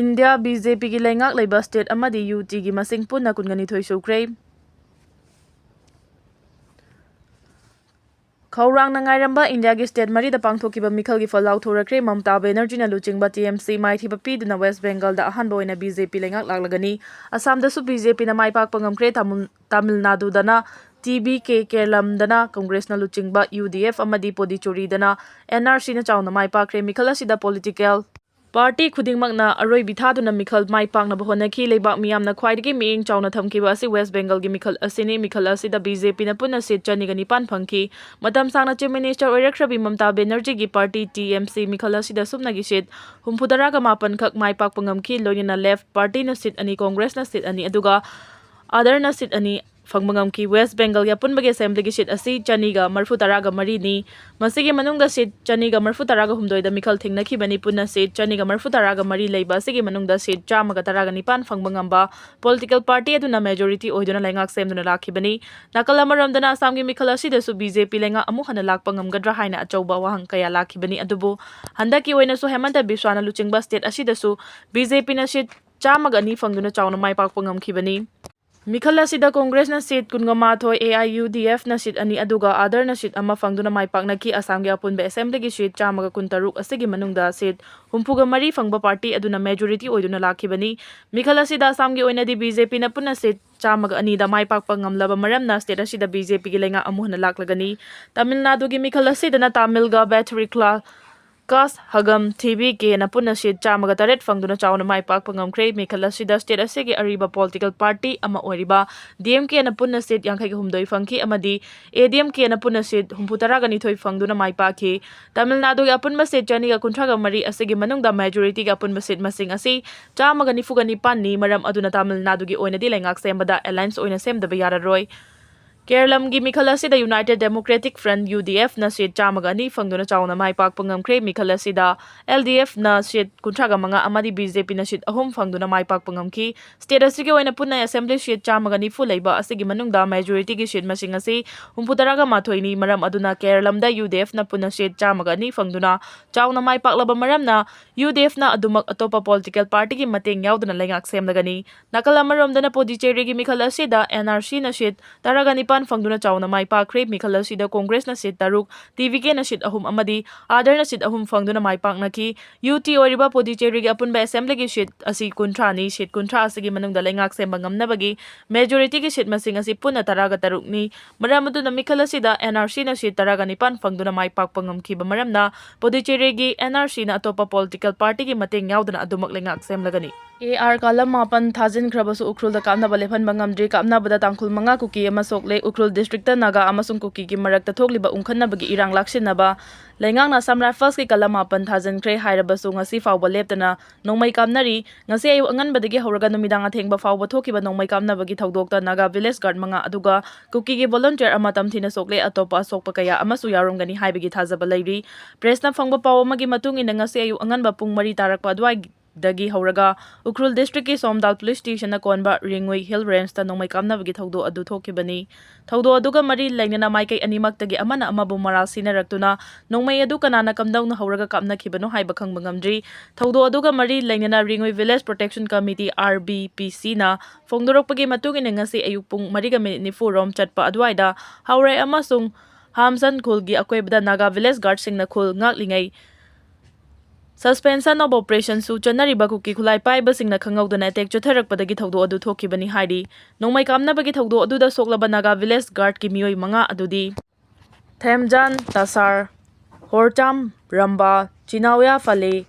ꯏꯟꯗꯤꯌꯥ ꯕꯤ ꯖꯦ ꯄꯤꯒꯤ ꯂꯩꯉꯥꯛ ꯂꯩꯕ ꯁ꯭ꯇꯦꯠ ꯑꯃꯗꯤ ꯌꯨ ꯇꯤꯒꯤ ꯃꯁꯤꯡ ꯄꯨꯟꯅ ꯀꯨꯟꯒꯅꯤꯊꯣꯏ ꯁꯨꯈ꯭ꯔꯦ꯫ ꯈꯧꯔꯥꯡꯅ ꯉꯥꯏꯔꯝꯕ ꯏꯟꯗꯤꯌꯥꯒꯤ ꯁ꯭ꯇꯦꯠ ꯃꯔꯤꯗ ꯄꯥꯡꯊꯣꯛꯈꯤꯕ ꯃꯤꯈꯜꯒꯤ ꯐꯜ ꯂꯥꯎꯊꯣꯔꯛꯈ꯭ꯔꯦ꯫ ꯃꯝꯇꯥ ꯕꯦꯅꯔꯖꯤꯅ ꯂꯨꯆꯤꯡꯕ ꯇꯤ ꯑꯦꯝ ꯁꯤ ꯃꯥꯏꯊꯤꯕ ꯄꯤꯗꯨꯅ ꯋꯦꯁ ꯕꯦꯡꯒꯜꯗ ꯑꯍꯥꯟꯕ ꯑꯣꯏꯅ ꯕꯤ ꯖꯦ ꯄꯤ ꯂꯩꯉꯥꯛ ꯂꯥꯛꯂꯒꯅꯤ꯫ ꯑꯁꯥꯝꯗꯁꯨ ꯕꯤ ꯖꯦ ꯄꯤꯅ ꯃꯥꯏ ꯄꯥꯛꯄ ꯉꯝꯈ꯭ꯔꯦ꯫ ꯇꯥꯃꯨꯜ-, ꯇꯥꯃꯤꯜ ꯅꯥꯗꯨꯗꯅ ꯇꯤ ꯕꯤ ꯀꯦ, ꯀꯦꯔꯂꯝꯗꯅ ꯀꯪꯒ꯭ꯔꯦꯁꯅ ꯂꯨꯆꯤꯡꯕ ꯌꯨ ꯗꯤ ꯑꯦꯐ ꯑꯃꯗꯤ ꯄꯣꯗꯤꯆꯦꯔꯤꯗꯅ ꯑꯦꯟ ꯑꯥꯔ ꯁꯤꯅ ꯆꯥꯎꯅ ꯃꯥꯏ ꯄꯥꯛꯈ꯭ꯔꯦ꯫ ꯃꯤꯈꯜ ꯑꯁꯤꯗ ꯄꯣꯂꯤꯇꯤꯀꯦꯜ ꯄꯥꯔꯇꯤ ꯈꯨꯗꯤꯡꯃꯛꯅ ꯑꯔꯣꯏꯕꯤ ꯊꯥꯗꯨꯅ ꯃꯤꯈꯜ ꯃꯥꯏ ꯄꯥꯛꯅꯕ ꯍꯣꯠꯅꯈꯤ꯫ ꯂꯩꯕꯥꯛ ꯃꯤꯌꯥꯝꯅ ꯈ꯭ꯋꯥꯏꯗꯒꯤ ꯃꯤꯠꯌꯦꯡ ꯆꯥꯎꯅ ꯊꯝꯈꯤꯕ ꯑꯁꯤ ꯋꯦꯁ ꯕꯦꯡꯒꯜꯒꯤ ꯃꯤꯈꯜ ꯑꯁꯤꯅꯤ꯫ ꯃꯤꯈꯜ ꯑꯁꯤꯗ ꯕꯤ ꯖꯦ ꯄꯤꯅ ꯄꯨꯟꯅ ꯁꯤꯠ ꯆꯅꯤꯒ ꯅꯤꯄꯥꯟ ꯐꯪꯈꯤ꯫ ꯃꯇꯝ ꯁꯥꯡꯅ ꯆꯤꯐ ꯃꯤꯅꯤꯁꯇꯔ ꯑꯣꯏꯔꯛꯈ꯭ꯔꯕꯤ ꯃꯝꯇꯥ ꯕꯦꯅꯔꯖꯤꯒꯤ ꯄꯥꯔꯇꯤ ꯇꯤ ꯑꯦꯝ ꯁꯤ ꯃꯤꯈꯜ ꯑꯁꯤꯗ ꯁꯨꯞꯅꯒꯤ ꯁꯤꯠ ꯍꯨꯝꯐꯨꯇꯔꯥꯒ ꯃꯥꯄꯟ ꯈꯛ ꯃꯥꯏ ꯄꯥꯛꯄ ꯉꯝꯈꯤ꯫ ꯂꯣꯏꯅꯅ ꯂꯦꯐ ꯄꯥꯔꯇꯤꯅ ꯁꯤꯠ ꯑꯅꯤ, ꯀꯣꯡꯒ꯭ꯔꯦꯁꯅ ꯁꯤꯠ ꯑꯅꯤ, ꯑꯗꯨꯒ ꯑꯗꯔꯅ ꯁꯤꯠ ꯑꯅꯤ ꯐꯪꯕ ꯉꯝꯈꯤ꯫ ꯋꯦꯁ ꯕꯦꯡꯒꯜꯒꯤ ꯑꯄꯨꯟꯕꯒꯤ ꯑꯦꯁꯦꯝꯕ꯭ꯂꯤꯒꯤ ꯁꯤꯠ ꯑꯁꯤ ꯆꯅꯤꯒ ꯃꯔꯤꯐꯨ ꯇꯔꯥꯒ ꯃꯔꯤꯅꯤ꯫ ꯃꯁꯤꯒꯤ ꯃꯅꯨꯡꯗ ꯁꯤꯠ ꯆꯅꯤꯒ ꯃꯔꯤꯐꯨ ꯇꯔꯥꯒ ꯍꯨꯝꯗꯣꯏꯗ ꯃꯤꯈꯜ ꯊꯦꯡꯅꯈꯤꯕꯅꯤ꯫ ꯄꯨꯟꯅ ꯁꯤꯠ ꯆꯅꯤꯒ ꯃꯔꯤꯐꯨ ꯇꯔꯥꯒ ꯃꯔꯤ ꯂꯩꯕ ꯑꯁꯤꯒꯤ ꯃꯅꯨꯡꯗ ꯁꯤꯠ ꯆꯥꯝꯃꯒ ꯇꯔꯥꯒ ꯅꯤꯄꯥꯟ ꯐꯪꯕ ꯉꯝꯕ ꯄꯣꯂꯤꯇꯤꯀꯦꯜ ꯄꯥꯔꯇꯤ ꯑꯗꯨꯅ ꯃꯦꯖꯣꯔꯤꯇꯤ ꯑꯣꯏꯗꯨꯅ ꯂꯩꯉꯥꯛ ꯁꯦꯝꯗꯨꯅ ꯂꯥꯛꯈꯤꯕꯅꯤ꯫ ꯅꯥꯀꯜ ꯑꯃꯔꯣꯝꯗꯅ ꯑꯁꯥꯝꯒꯤ ꯃꯤꯈꯜ ꯑꯁꯤꯗꯁꯨ ꯕꯤ ꯖꯦ ꯄꯤ ꯂꯩꯉꯥꯛ ꯑꯃꯨꯛ ꯍꯟꯅ ꯂꯥꯛꯄ ꯉꯝꯒꯗ꯭ꯔꯥ ꯍꯥꯏꯅ ꯑꯆꯧꯕ ꯋꯥꯍꯪ ꯀꯌꯥ ꯂꯥꯛꯈꯤꯕꯅꯤ꯫ ꯑꯗꯨꯕꯨ ꯍꯟꯗꯛꯀꯤ ꯑꯣꯏꯅꯁꯨ ꯍꯦꯃꯟꯇ ꯕꯤꯁ꯭ꯋꯥꯅ ꯂꯨꯆꯤꯡꯕ ꯁ꯭ꯇꯦꯠ ꯑꯁꯤꯗꯁꯨ ꯕꯤ ꯖꯦ ꯄꯤꯅ ꯁꯤꯠ ꯆꯥꯝꯃꯒ ꯑꯅꯤ ꯐꯪꯗꯨꯅ ꯆꯥꯎꯅ ꯃꯥꯏ ꯄꯥꯛꯄ ꯉꯝꯈꯤꯕꯅꯤ꯫ ꯃꯤꯈꯜ ꯑꯁꯤꯗ ꯀꯣꯡꯒ꯭ꯔꯦꯁꯅ ꯁꯤꯠ ꯀꯨꯟꯒ ꯃꯥꯊꯣꯏ, ꯑꯦ ꯑꯥꯏ ꯌꯨ ꯗꯤ ꯑꯦꯐꯅ ꯁꯤꯠ ꯑꯅꯤ, ꯑꯗꯨꯒ ꯑꯗꯔꯅ ꯁꯤꯠ ꯑꯃ ꯐꯪꯗꯨꯅ ꯃꯥꯏ ꯄꯥꯛꯅꯈꯤ꯫ ꯑꯁꯥꯝꯒꯤ ꯑꯄꯨꯟꯕ ꯑꯦꯁꯦꯝꯕ꯭ꯂꯤꯒꯤ ꯁꯤꯠ ꯆꯥꯝꯃꯒ ꯀꯨꯟꯇꯔꯨꯛ ꯑꯁꯤꯒꯤ ꯃꯅꯨꯡꯗ ꯁꯤꯠ ꯍꯨꯝꯐꯨꯒ ꯃꯔꯤ ꯐꯪꯕ ꯄꯥꯔꯇꯤ ꯑꯗꯨꯅ ꯃꯦꯖꯣꯔꯤꯇꯤ ꯑꯣꯏꯗꯨꯅ ꯂꯥꯛꯈꯤꯕꯅꯤ꯫ ꯃꯤꯈꯜ ꯑꯁꯤꯗ ꯑꯁꯥꯝꯒꯤ ꯑꯣꯏꯅꯗꯤ ꯕꯤ ꯖꯦ ꯄꯤꯅ ꯄꯨꯟꯅ ꯁꯤꯠ ꯆꯥꯝꯃꯒ ꯑꯅꯤꯗ ꯃꯥꯏ ꯄꯥꯛꯄ ꯉꯝꯂꯕ ꯃꯔꯝꯅ ꯁ꯭ꯇꯦꯠ ꯑꯁꯤꯗ ꯕꯤ ꯖꯦ ꯄꯤꯒꯤ ꯂꯩꯉꯥꯛ ꯑꯃꯨꯛ ꯍꯟꯅ ꯂꯥꯛꯂꯒꯅꯤ꯫ ꯇꯥꯃꯤꯜ ꯅꯥꯗꯨꯒꯤ ꯃꯤꯈꯜ ꯑꯁꯤꯗꯅ ꯇꯥꯃꯤꯜꯒ ꯕꯦꯊꯔꯤ ꯀ꯭ꯂꯥ ꯀꯥꯁ ꯍꯒꯝ ꯊꯤ ꯕꯤ ꯀꯦꯅ ꯄꯨꯟꯅ ꯁꯤꯠ ꯆꯥꯝꯃꯒ ꯇꯔꯦꯠ ꯐꯪꯗꯨꯅ ꯆꯥꯎꯅ ꯃꯥꯏ ꯄꯥꯛꯄ ꯉꯝꯈ꯭ꯔꯦ꯫ ꯃꯤꯈꯜ ꯑꯁꯤꯗ ꯁ꯭ꯇꯦꯠ ꯑꯁꯤꯒꯤ ꯑꯔꯤꯕ ꯄꯣꯂꯤꯇꯤꯀꯦꯜ ꯄꯥꯔꯇꯤ ꯑꯃ ꯑꯣꯏꯔꯤꯕ ꯗꯤ ꯑꯦꯝ ꯀꯦꯅ ꯄꯨꯟꯅ ꯁꯤꯠ ꯌꯥꯡꯈꯩꯒ ꯍꯨꯝꯗꯣꯏ ꯐꯪꯈꯤ ꯑꯃꯗꯤ ꯑꯦ ꯗꯤ ꯑꯦꯝ ꯀꯦꯅ ꯄꯨꯟꯅ ꯁꯤꯠ ꯍꯨꯝꯐꯨ ꯇꯔꯥꯒ ꯅꯤꯊꯣꯏ ꯐꯪꯗꯨꯅ ꯃꯥꯏ ꯄꯥꯛꯈꯤ꯫ ꯇꯥꯃꯤꯜ ꯅꯥꯗꯨꯒꯤ ꯑꯄꯨꯟꯕ ꯁꯤꯠ ꯆꯅꯤꯒ ꯀꯨꯟꯊ꯭ꯔꯥꯒ ꯃꯔꯤ ꯑꯁꯤꯒꯤ ꯃꯅꯨꯡꯗ ꯃꯦꯖꯣꯔꯤꯇꯤꯒꯤ ꯑꯄꯨꯟꯕ ꯁꯤꯠ ꯃꯁꯤꯡ ꯑꯁꯤ ꯆꯥꯝꯃꯒ ꯅꯤꯐꯨꯒ ꯅꯤꯄꯥꯟꯅꯤ꯫ ꯃꯔꯝ ꯑꯗꯨꯅ ꯇꯥꯃꯤꯜ ꯅꯥꯗꯨꯒꯤ ꯑꯣꯏꯅꯗꯤ ꯂꯩꯉꯥꯛ ꯁꯦꯝꯕꯗ ꯑꯦꯂꯥꯏꯟꯁ ꯑꯣꯏꯅ ꯁꯦꯝꯗꯕ ꯌꯥꯔꯔꯣꯏ꯫ ꯀꯦꯔꯂꯝꯒꯤ ꯃꯤꯈꯜ ꯑꯁꯤꯗ United Democratic Front, UDF ꯅ seat ꯆꯥꯝꯃꯒ ꯑꯅꯤ ꯐꯪꯗꯨꯅ ꯆꯥꯎꯅ ꯃꯥꯏ ꯄꯥꯛꯄ ꯉꯝꯈ꯭ꯔꯦ꯫ ꯃꯤꯈꯜ ꯑꯁꯤꯗ LDF ꯅ seat ꯀꯨꯟꯊ꯭ꯔꯥꯒ ꯃꯉꯥ ꯑꯃꯗꯤ BJP ꯅ seat ꯑꯍꯨꯝ ꯐꯪꯗꯨꯅ ꯃꯥꯏ ꯄꯥꯛꯄ ꯉꯝꯈꯤ꯫ State ꯑꯁꯤꯒꯤ ꯑꯣꯏꯅ ꯄꯨꯟꯅ assembly seat ꯆꯥꯝꯃꯒ ꯅꯤꯐꯨ ꯂꯩꯕ ꯑꯁꯤꯒꯤ ꯃꯅꯨꯡꯗ majority ꯒꯤ seat ꯃꯁꯤꯡ ꯑꯁꯤ ꯍꯨꯝꯐꯨꯇꯔꯥꯒ ꯃꯥꯊꯣꯏꯅꯤ꯫ ꯃꯔꯝ ꯑꯗꯨꯅ ꯀꯦꯔꯂꯝꯗ UDF ꯅ ꯄꯨꯟꯅ seat ꯆꯥꯝꯃꯒ ꯑꯅꯤ ꯐꯪꯗꯨꯅ ꯆꯥꯎꯅ ꯃꯥꯏ ꯄꯥꯛꯂꯕ ꯃꯔꯝꯅ UDF ꯅ ꯑꯗꯨꯃꯛ ꯑꯇꯣꯞꯄ political party ꯒꯤ ꯃꯇꯦꯡ ꯌꯥꯎꯗꯅ ꯂꯩꯉꯥꯛ ꯁꯦꯝꯂꯒꯅꯤ꯫ ꯅꯥꯀꯜ ꯑꯃꯔꯣꯝꯗꯅ ꯄꯨꯗꯨꯆꯦꯔꯤꯒꯤ ꯃꯤꯈꯜ ꯑꯁꯤꯗ NRC ꯅ seat ꯇꯔꯥꯒ ꯅꯤꯄꯥꯟ ꯐꯪꯗꯨꯅ ꯆꯥꯎꯅ ꯃꯥꯏ ꯄꯥꯛꯈ꯭ꯔꯦ꯫ ꯃꯤꯈꯜ ꯑꯁꯤꯗ ꯀꯣꯡꯒ꯭ꯔꯦꯁꯅ seat ꯇꯔꯨꯛ, TVK ꯅ seat ꯑꯍꯨꯝ ꯑꯃꯗꯤ ADER ꯅ seat ꯑꯍꯨꯝ ꯐꯪꯗꯨꯅ ꯃꯥꯏ ꯄꯥꯛꯅꯈꯤ꯫ UT ꯑꯣꯏꯔꯤꯕ ꯄꯨꯗꯨꯆꯦꯔꯤꯒꯤ ꯑꯄꯨꯟꯕ assembly ꯒꯤ seat ꯑꯁꯤ ꯀꯨꯟꯊ꯭ꯔꯥꯅꯤ꯫ Seat ꯀꯨꯟꯊ꯭ꯔꯥ ꯑꯁꯤꯒꯤ ꯃꯅꯨꯡꯗ ꯂꯩꯉꯥꯛ ꯁꯦꯝꯕ ꯉꯝꯅꯕꯒꯤ majority ꯒꯤ seat ꯃꯁꯤꯡ ꯑꯁꯤ ꯄꯨꯟꯅ ꯇꯔꯥꯒ ꯇꯔꯨꯛꯅꯤ꯫ ꯃꯔꯝ ꯑꯗꯨꯅ ꯃꯤꯈꯜ ꯑꯁꯤꯗ NRC ꯅ seat ꯇꯔꯥꯒ ꯅꯤꯄꯥꯟ ꯐꯪꯗꯨꯅ ꯃꯥꯏ ꯄꯥꯛꯄ ꯉꯝꯈꯤꯕ ꯃꯔꯝꯅ ꯄꯨꯗꯨꯆꯦꯔꯤꯒꯤ NRC ꯅ ꯑꯇꯣꯞꯄ political party ꯒꯤ ꯃꯇꯦꯡ ꯌꯥꯎꯗꯅ ꯑꯗꯨꯃꯛ ꯂꯩꯉꯥꯛ ꯁꯦꯝꯂꯒꯅꯤ꯫ AR ꯀꯥꯂꯝ ꯃꯥꯄꯟ ꯊꯥꯖꯤꯟꯈ꯭ꯔꯕꯁꯨ ꯎꯈ꯭ꯔꯨꯜꯗ ꯀꯥꯞꯅꯕ ꯂꯦꯞꯍꯟꯕ ꯉꯝꯗ꯭ꯔꯤ꯫ ꯀꯥꯞꯅꯕꯗ ꯇꯥꯡꯈꯨꯜ ꯃꯉꯥ, ꯀꯨꯀꯤ ꯑꯃ ꯁꯣꯛꯂꯦ꯫ ꯎꯈ꯭ꯔꯨꯜ district ꯇ ꯅꯥꯒꯥ ꯑꯃꯁꯨꯡ ꯀꯨꯀꯤꯒꯤ ꯃꯔꯛꯇ ꯊꯣꯛꯂꯤꯕ ꯎꯪꯈꯠꯅꯕꯒꯤ ꯏꯔꯥꯡ ꯂꯥꯛꯁꯤꯟꯅꯕ ꯂꯩꯉꯥꯛꯅ Assam Rifles ꯀꯤ ꯀꯥꯂꯝ ꯃꯥꯄꯟ ꯊꯥꯖꯤꯟꯈ꯭ꯔꯦ ꯍꯥꯏꯔꯕꯁꯨ ꯉꯁꯤ ꯐꯥꯎꯕ ꯂꯦꯞꯇꯅ ꯅꯣꯡꯃꯩ ꯀꯥꯞꯅꯔꯤ꯫ ꯉꯁꯤ ꯑꯌꯨꯛ ꯑꯉꯟꯕꯗꯒꯤ ꯍꯧꯔꯒ ꯅꯨꯃꯤꯗꯥꯡ ꯑꯊꯦꯡꯕ ꯐꯥꯎꯕ ꯊꯣꯛꯈꯤꯕ ꯅꯣꯡꯃꯩ ꯀꯥꯞꯅꯕꯒꯤ ꯊꯧꯗꯣꯛꯇ ꯅꯥꯒꯥ village guard ꯃꯉꯥ, ꯑꯗꯨꯒ ꯀꯨꯀꯤꯒꯤ volunteer ꯑꯃ ꯇꯝꯊꯤꯅ ꯁꯣꯛꯂꯦ꯫ ꯑꯇꯣꯞꯄ ꯑꯁꯣꯛꯄ ꯀꯌꯥ ꯑꯃꯁꯨ ꯌꯥꯎꯔꯝꯒꯅꯤ ꯍꯥꯏꯕꯒꯤ ꯊꯥꯖꯕ ꯂꯩꯔꯤ꯫ Press ꯅ ꯐꯪꯕ ꯄꯥꯎ ꯑꯃꯒꯤ ꯃꯇꯨꯡ ꯏꯟꯅ, ꯉꯁꯤ ꯑꯌꯨꯛ ꯑꯉꯟꯕ ꯄꯨꯡ ꯃꯔꯤ ꯇꯥꯔꯛꯄ ꯑꯗꯨꯋꯥꯏꯗꯒꯤ ꯍꯧꯔꯒ ꯎꯈ꯭ꯔꯨꯜ district ꯀꯤ ꯁꯣꯝꯗꯥꯜ police station ꯅ ꯀꯣꯟꯕ ꯔꯤꯡꯉꯨꯏ Hill Range ꯇ ꯅꯣꯡꯃꯩ ꯀꯥꯞꯅꯕꯒꯤ ꯊꯧꯗꯣꯛ ꯑꯗꯨ ꯊꯣꯛꯈꯤꯕꯅꯤ꯫ ꯊꯧꯗꯣꯛ ꯑꯗꯨꯒ ꯃꯔꯤ ꯂꯩꯅꯅ ꯃꯥꯏꯀꯩ ꯑꯅꯤꯃꯛꯇꯒꯤ ꯑꯃꯅ ꯑꯃꯕꯨ ꯃꯔꯥꯜ ꯁꯤꯅꯔꯛꯇꯨꯅ ꯅꯣꯡꯃꯩ ꯑꯗꯨ ꯀꯅꯥꯅ ꯀꯝꯗꯧꯅ ꯍꯧꯔꯒ ꯀꯥꯞꯅꯈꯤꯕꯅꯣ ꯍꯥꯏꯕ ꯈꯪꯕ ꯉꯝꯗ꯭ꯔꯤ꯫ ꯊꯧꯗꯣꯛ ꯑꯗꯨꯒ ꯃꯔꯤ ꯂꯩꯅꯅ ꯔꯤꯡꯉꯨꯏ Village Protection Committee, RVPC ꯅ ꯐꯣꯡꯗꯣꯔꯛꯄꯒꯤ ꯃꯇꯨꯡ ꯏꯟꯅ, ꯉꯁꯤ ꯑꯌꯨꯛ ꯄꯨꯡ ꯃꯔꯤꯒ ꯃꯤꯅꯤꯠ ꯅꯤꯐꯨ ꯔꯣꯝ ꯆꯠꯄ ꯑꯗꯨꯋꯥꯏꯗ ꯍꯥꯎꯔꯩ ꯑꯃꯁꯨꯡ ꯍꯥꯝꯁꯟ ꯈꯨꯜꯒꯤ ꯑꯀꯣꯏꯕꯗ ꯅꯥꯒꯥ village guard ꯁꯤꯡꯅ ꯈꯨꯜ ꯉꯥꯛꯂꯤꯉꯩ suspension of operation ꯁꯨ ꯆꯠꯅꯔꯤꯕ ꯀꯨꯀꯤ ꯈꯨꯠꯂꯥꯏ ꯄꯥꯏꯕꯁꯤꯡꯅ ꯈꯪꯍꯧꯗꯅ attack ꯆꯠꯊꯔꯛꯄꯗꯒꯤ ꯊꯧꯗꯣꯛ ꯑꯗꯨ ꯊꯣꯛꯈꯤꯕꯅꯤ ꯍꯥꯏꯔꯤ꯫ ꯅꯣꯡꯃꯩ ꯀꯥꯞꯅꯕꯒꯤ ꯊꯧꯗꯣꯛ ꯑꯗꯨꯗ ꯁꯣꯛꯂꯕ ꯅꯥꯒꯥ village guard ꯀꯤ ꯃꯤꯑꯣꯏ ꯃꯉꯥ ꯑꯗꯨꯗꯤ ꯊꯦꯝꯖꯥꯟ ꯇꯁꯥꯔ, ꯍꯣꯔꯆꯥꯝ ꯔꯝꯕꯥ, ꯆꯤꯅꯥꯎꯌꯥ ꯐꯂꯦ,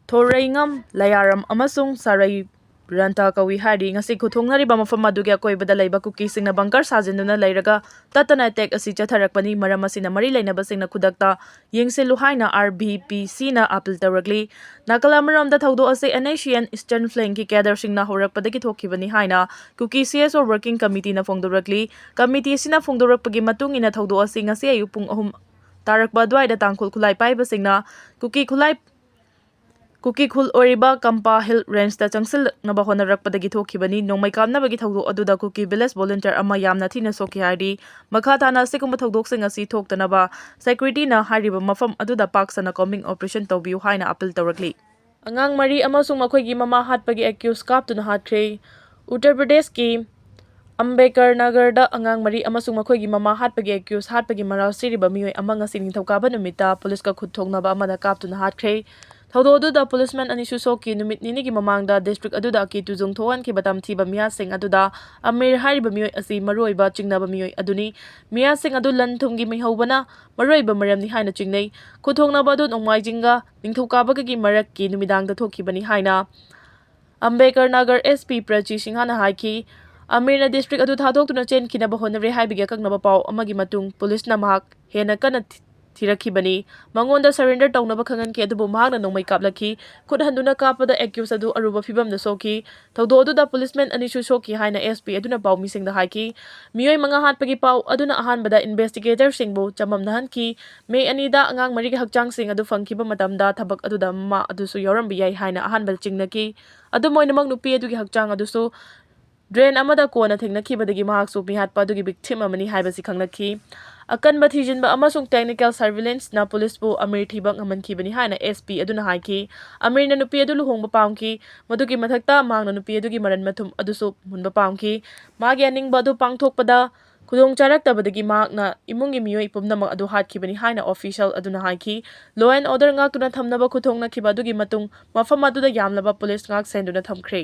ꯊꯣꯔꯩꯉꯝ ꯂꯌꯥꯔꯝ ꯑꯃꯁꯨꯡ ꯁꯥꯔꯩ ꯔꯟꯇꯥ ꯀꯧꯏ ꯍꯥꯏꯔꯤ꯫ ꯉꯁꯤ ꯈꯨꯠꯊꯣꯡꯅꯔꯤꯕ ꯃꯐꯝ ꯑꯗꯨꯒꯤ ꯑꯀꯣꯏꯕꯗ ꯂꯩꯕ ꯀꯨꯀꯤꯁꯤꯡꯅ ꯕꯪꯀꯔ ꯁꯥꯖꯤꯟꯗꯨꯅ ꯂꯩꯔꯒ ꯇꯠꯇꯅ ꯑꯦꯇꯦꯛ ꯑꯁꯤ ꯆꯠꯊꯔꯛꯄꯅꯤ꯫ ꯃꯔꯝ ꯑꯁꯤꯅ ꯃꯔꯤ ꯂꯩꯅꯕꯁꯤꯡꯅ ꯈꯨꯗꯛꯇ ꯌꯦꯡꯁꯤꯜꯂꯨ ꯍꯥꯏꯅ ꯑꯥꯔ ꯕꯤ ꯄꯤ ꯁꯤꯅ ꯑꯥꯄꯤꯜ ꯇꯧꯔꯛꯂꯤ꯫ ꯅꯥꯀꯜ ꯑꯃꯔꯣꯝꯗ ꯊꯧꯗꯣꯛ ꯑꯁꯤ and S C and eastern ꯐ꯭ꯂꯦꯡꯒꯤ ꯀꯦꯗꯔꯁꯤꯡꯅ ꯍꯧꯔꯛꯄꯗꯒꯤ ꯊꯣꯛꯈꯤꯕꯅꯤ ꯍꯥꯏꯅ ꯀꯨꯀꯤ ꯁꯤ ꯑꯦꯁ ꯑꯣ ꯋꯥꯔꯀꯤꯡ ꯀꯃꯤꯇꯤꯅ ꯐꯣꯡꯗꯣꯔꯛꯂꯤ꯫ ꯀꯃꯤꯇꯤ ꯑꯁꯤꯅ ꯐꯣꯡꯗꯣꯔꯛꯄꯒꯤ ꯃꯇꯨꯡ ꯏꯟꯅ ꯊꯧꯗꯣꯛ ꯑꯁꯤ ꯉꯁꯤ ꯑꯌꯨꯛ ꯄꯨꯡ ꯑꯍꯨꯝ ꯇꯥꯔꯛꯄ ꯑꯗꯨꯋꯥꯏꯗ ꯇꯥꯡꯈꯨꯜ ꯈꯨꯠꯂꯥꯏ ꯄꯥꯏꯕꯁꯤꯡꯅ ꯀꯨꯀꯤ ꯈꯨꯠꯂꯥꯏ ꯀꯨꯀꯤ ꯈꯨꯜ ꯑꯣꯏꯔꯤꯕ ꯀꯝꯄꯥ ꯍꯤꯜ ꯔꯦꯟꯖꯇ ꯆꯪꯁꯤꯜꯂꯛꯅꯕ ꯍꯣꯠꯅꯔꯛꯄꯗꯒꯤ ꯊꯣꯛꯈꯤꯕꯅꯤ꯫ ꯅꯣꯡꯃꯩ ꯀꯥꯞꯅꯕꯒꯤ ꯊꯧꯗꯣꯛ ꯑꯗꯨꯗ ꯀꯨꯀꯤ ꯚꯤꯂꯦꯖ ꯚꯣꯂꯨꯟꯇꯤꯌꯔ ꯑꯃ ꯌꯥꯝꯅ ꯊꯤꯅ ꯁꯣꯛꯈꯤ ꯍꯥꯏꯔꯤ꯫ ꯃꯈꯥ ꯇꯥꯅ ꯑꯁꯤꯒꯨꯝꯕ ꯊꯧꯗꯣꯛꯁꯤꯡ ꯑꯁꯤ ꯊꯣꯛꯇꯅꯕ ꯁꯦꯀ꯭ꯌꯨꯔꯤꯇꯤꯅ ꯍꯥꯏꯔꯤꯕ ꯃꯐꯝ ꯑꯗꯨꯗ ꯄꯥꯛ ꯁꯟꯅ ꯀꯣꯝꯕꯤꯡ ꯑꯣꯄꯔꯦꯁꯟ ꯇꯧꯕꯤꯌꯨ ꯍꯥꯏꯅ ꯑꯥꯄꯤꯜ ꯇꯧꯔꯛꯂꯤ꯫ ꯑꯉꯥꯡ ꯃꯔꯤ ꯑꯃꯁꯨꯡ ꯃꯈꯣꯏꯒꯤ ꯃꯃꯥ ꯍꯥꯠꯄꯒꯤ ꯑꯦꯀ꯭ꯌꯨꯁ ꯀꯥꯞꯇꯨꯅ ꯍꯥꯠꯈ꯭ꯔꯦ꯫ ꯎꯠꯇꯔ ꯄ꯭ꯔꯗꯦꯁꯀꯤ ꯑꯝꯕꯦꯗꯀꯔ ꯅꯒꯔꯗ ꯑꯉꯥꯡ ꯃꯔꯤ ꯑꯃꯁꯨꯡ ꯃꯈꯣꯏꯒꯤ ꯃꯃꯥ ꯍꯥꯠꯄꯒꯤ ꯑꯦꯀ꯭ꯌꯨꯁ ꯍꯥꯠꯄꯒꯤ ꯃꯔꯥꯜ ꯁꯤꯔꯤꯕ ꯃꯤꯑꯣꯏ ꯑꯃ ꯉꯁꯤ ꯅꯤꯡꯊꯧꯀꯥꯕ ꯅꯨꯃꯤꯠꯇ ꯄꯨꯂꯤꯁꯀ ꯈꯨꯠ ꯊꯣꯛꯅꯕ ꯑꯃꯅ ꯀꯥꯞꯇꯨꯅ ꯍꯥꯠꯈ꯭ꯔꯦ꯫ ꯊꯧꯗꯣꯛ ꯑꯗꯨꯗ ꯄꯨꯂꯤꯁꯃꯦꯟ ꯑꯅꯤꯁꯨ ꯁꯣꯛꯈꯤ꯫ ꯅꯨꯃꯤꯠ ꯅꯤꯅꯤꯒꯤ ꯃꯃꯥꯡꯗ ꯗꯤꯁꯇ꯭ꯔꯤꯛ ꯑꯗꯨꯗ ꯑꯀꯤ ꯇꯨꯖꯨꯡ ꯊꯣꯛꯍꯟꯈꯤꯕ ꯇꯝꯊꯤꯕ ꯃꯤꯌꯥꯁꯤꯡ ꯑꯗꯨꯗ ꯑꯃꯤꯔ ꯍꯥꯏꯔꯤꯕ ꯃꯤꯑꯣꯏ ꯑꯁꯤ ꯃꯔꯨꯑꯣꯏꯕ ꯆꯤꯡꯅꯕ ꯃꯤꯑꯣꯏ ꯑꯗꯨꯅꯤ꯫ ꯃꯤꯌꯥꯁꯤꯡ ꯑꯗꯨ ꯂꯟ ꯊꯨꯝꯒꯤ ꯃꯤꯍꯧꯕꯅ ꯃꯔꯨꯑꯣꯏꯕ ꯃꯔꯝꯅꯤ ꯍꯥꯏꯅ ꯆꯤꯡꯅꯩ꯫ ꯈꯨꯠ ꯊꯣꯛꯅꯕ ꯑꯗꯨ ꯅꯣꯡꯃꯥꯏꯖꯤꯡꯒ ꯅꯤꯡꯊꯧꯀꯥꯕꯒꯒꯤ ꯃꯔꯛꯀꯤ ꯅꯨꯃꯤꯗꯥꯡꯗ ꯊꯣꯛꯈꯤꯕꯅꯤ ꯍꯥꯏꯅ ꯑꯝꯕꯦꯗꯀꯔ ꯅꯒꯔ ꯑꯦꯁ ꯄꯤ ꯄ꯭ꯔꯆꯤ ꯁꯤꯡꯍꯅ ꯍꯥꯏꯈꯤ꯫ ꯑꯃꯤꯔꯅ ꯗꯤꯁꯇ꯭ꯔꯤꯛ ꯑꯗꯨ ꯊꯥꯗꯣꯛꯇꯨꯅ ꯆꯦꯟꯈꯤꯅꯕ ꯍꯣꯠꯅꯔꯦ ꯍꯥꯏꯕꯒꯤ ꯑꯀꯛꯅꯕ ꯄꯥꯎ ꯑꯃꯒꯤ ꯃꯇꯨꯡ ꯄꯨꯂꯤꯁꯅ ꯃꯍꯥꯛ ꯍꯦꯟꯅ ꯀꯟꯅ ꯊꯤ-, ꯊꯤꯔꯛꯈꯤꯕꯅꯤ꯫ ꯃꯉꯣꯟꯗ ꯁꯔꯦꯟꯗꯔ ꯇꯧꯅꯕ ꯈꯪꯍꯟꯈꯤ, ꯑꯗꯨꯕꯨ ꯃꯍꯥꯛꯅ ꯅꯣꯡꯃꯩ ꯀꯥꯞꯂꯛꯈꯤ꯫ ꯈꯨꯠ ꯍꯟꯗꯨꯅ ꯀꯥꯞꯄꯗ ꯑꯦꯀ꯭ꯌꯨꯁ ꯑꯗꯨ ꯑꯔꯨꯕ ꯐꯤꯚꯝꯗ ꯁꯣꯛꯈꯤ꯫ ꯊꯧꯗꯣꯛ ꯑꯗꯨꯗ ꯄꯨꯂꯤꯁꯃꯦꯟ ꯑꯅꯤꯁꯨ ꯁꯣꯛꯈꯤ ꯍꯥꯏꯅ ꯑꯦꯁ ꯄꯤ ꯑꯗꯨꯅ ꯄꯥꯎꯃꯤꯁꯤꯡꯗ ꯍꯥꯏꯈꯤ꯫ ꯃꯤꯑꯣꯏ ꯃꯉꯥ ꯍꯥꯠꯄꯒꯤ ꯄꯥꯎ ꯑꯗꯨꯅ ꯑꯍꯥꯟꯕꯗ ꯏꯟꯚꯦꯁꯇꯤꯒꯦꯇꯔꯁꯤꯡꯕꯨ ꯆꯃꯝꯅꯍꯟꯈꯤ꯫ ꯃꯦ ꯑꯅꯤꯗ ꯑꯉꯥꯡ ꯃꯔꯤꯒꯤ ꯍꯛꯆꯥꯡꯁꯤꯡ ꯑꯗꯨ ꯐꯪꯈꯤꯕ ꯃꯇꯝꯗ ꯊꯕꯛ ꯑꯗꯨꯗ ꯃꯃꯥ ꯑꯗꯨꯁꯨ ꯌꯥꯎꯔꯝꯕ ꯌꯥꯏ ꯍꯥꯏꯅ ꯑꯍꯥꯟꯕꯗ ꯆꯤꯡꯅꯈꯤ꯫ ꯑꯗꯨꯝ ꯑꯣꯏꯅꯃꯛ, ꯅꯨꯄꯤ ꯑꯗꯨꯒꯤ ꯍꯛꯆꯥꯡ ꯑꯗꯨꯁꯨ ꯗ꯭ꯔꯦꯟ ꯑꯃꯗ ꯀꯣꯟꯅ ꯊꯦꯡꯅꯈꯤꯕꯗꯒꯤ ꯃꯍꯥꯛꯁꯨ ꯃꯤꯍꯥꯠꯄ ꯑꯗꯨꯒꯤ ꯚꯤꯛꯇꯤꯝ ꯑꯃꯅꯤ ꯍꯥꯏꯕꯁꯤ ꯈꯪꯂꯛꯈꯤ꯫ ꯑꯀꯟꯕ ꯊꯤꯖꯤꯟꯕ ꯑꯃꯁꯨꯡ ꯇꯦꯛꯅꯤꯀꯦꯜ ꯁꯔꯚꯤꯂꯦꯟꯁꯅ ꯄꯨꯂꯤꯁꯄꯨ ꯑꯃꯤꯔ ꯊꯤꯕ ꯉꯝꯍꯟꯈꯤꯕꯅꯤ ꯍꯥꯏꯅ ꯑꯦꯁ ꯄꯤ ꯑꯗꯨꯅ ꯍꯥꯏꯈꯤ꯫ ꯑꯃꯤꯔꯅ ꯅꯨꯄꯤ ꯑꯗꯨ ꯂꯨꯍꯣꯡꯕ ꯄꯥꯝꯈꯤ꯫ ꯃꯗꯨꯒꯤ ꯃꯊꯛꯇ, ꯃꯍꯥꯛꯅ ꯅꯨꯄꯤ ꯑꯗꯨꯒꯤ ꯃꯔꯟ ꯃꯊꯨꯝ ꯑꯗꯨꯁꯨ ꯃꯨꯟꯕ ꯄꯥꯝꯈꯤ꯫ ꯃꯥꯒꯤ ꯑꯅꯤꯡꯕ ꯑꯗꯨ ꯄꯥꯡꯊꯣꯛꯄꯗ ꯈꯨꯗꯣꯡ ꯆꯥꯔꯛꯇꯕꯗꯒꯤ ꯃꯍꯥꯛꯅ ꯏꯃꯨꯡꯒꯤ ꯃꯤꯑꯣꯏ ꯄꯨꯝꯅꯃꯛ ꯑꯗꯨ ꯍꯥꯠꯈꯤꯕꯅꯤ ꯍꯥꯏꯅ ꯑꯣꯐꯤꯁꯤꯌꯦꯜ ꯑꯗꯨꯅ ꯍꯥꯏꯈꯤ꯫ ꯂꯣ ꯑꯦꯟ ꯑꯣꯔꯗꯔ ꯉꯥꯛꯇꯨꯅ ꯊꯝꯅꯕ ꯈꯨꯠꯊꯣꯛꯅꯈꯤꯕ ꯑꯗꯨꯒꯤ ꯃꯇꯨꯡ ꯃꯐꯝ ꯑꯗꯨꯗ ꯌꯥꯝꯂꯕ ꯄꯨꯂꯤꯁ ꯉꯥꯛ ꯁꯦꯟꯗꯨꯅ ꯊꯝꯈ꯭ꯔꯦ꯫